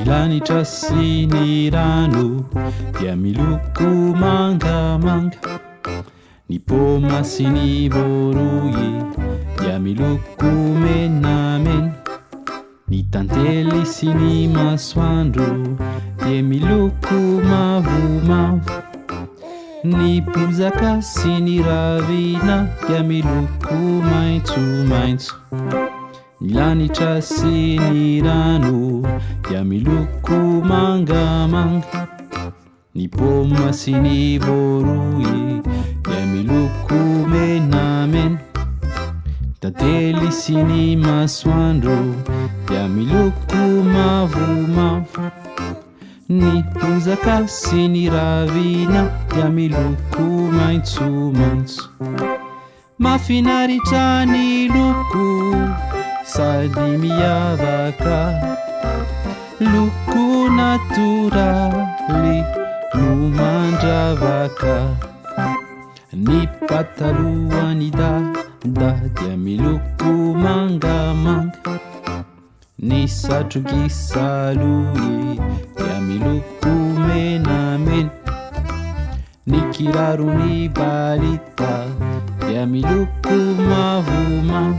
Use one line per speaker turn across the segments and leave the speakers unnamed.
Lanitra sy ny rano dia miloko mangamanga. Ny paoma sy ny voaroy dia miloko menamena. Ny tantely sy ny masoandro dia miloko mavomavo. Ny bozaka sy ny ravina dia miloko maitsomaitso. Ny lanitra sy ny rano dia miloko mangamanga. Ny paoma sy ny voaroy dia miloko menamena. Tantely sy ny masoandro dia miloko mavomavo. Ny bozaka sy ny ravina dia miloko maitsomaitso. Mafinaritra ny loko sady miavaka. Loko natoraly no mandravaka. Ny patalohan'i Dada dia miloko mangamanga. Ny satrok'i Salohy dia miloko menamena. Ny kiraron'i Balita dia miloko mavomavo.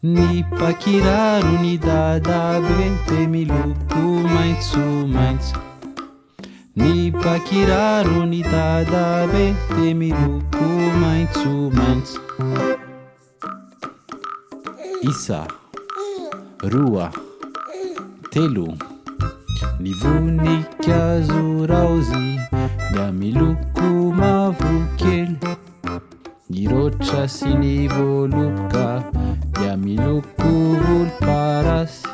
Ny pakiraron'i Dadabe dia miloko maitsomaitso. Ny pakiraron'i Dadabe dia miloko maitsomaitso. Isa, roa, telo. Ny voninkazo raozy dia miloko mavokely. Ny roatra sy ny voaloboka dia miloko volomparasy.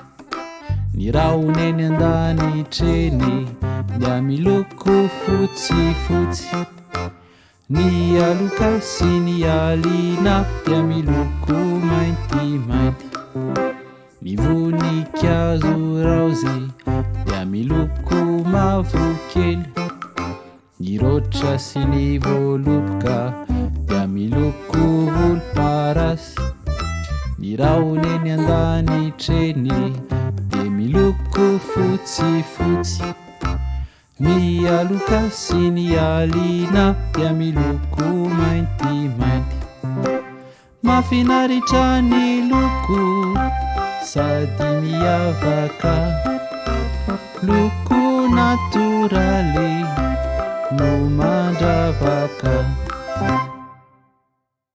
Ny rahona eny an-danitra eny dia miloko fotsifotsy. Ny aloka sy ny alina dia miloko maintimainty. Ny voninkazo raozy dia miloko mavokely. Ny roatra sy ny voaloboka dia miloko volomparasy. Ny rahona eny an-danitra eny dia miloko fotsifotsy. Ny aloka sy ny alina dia miloko maintimainty. Mahafinaritra ny loko sady miavaka. Loko natoraly no mandravaka.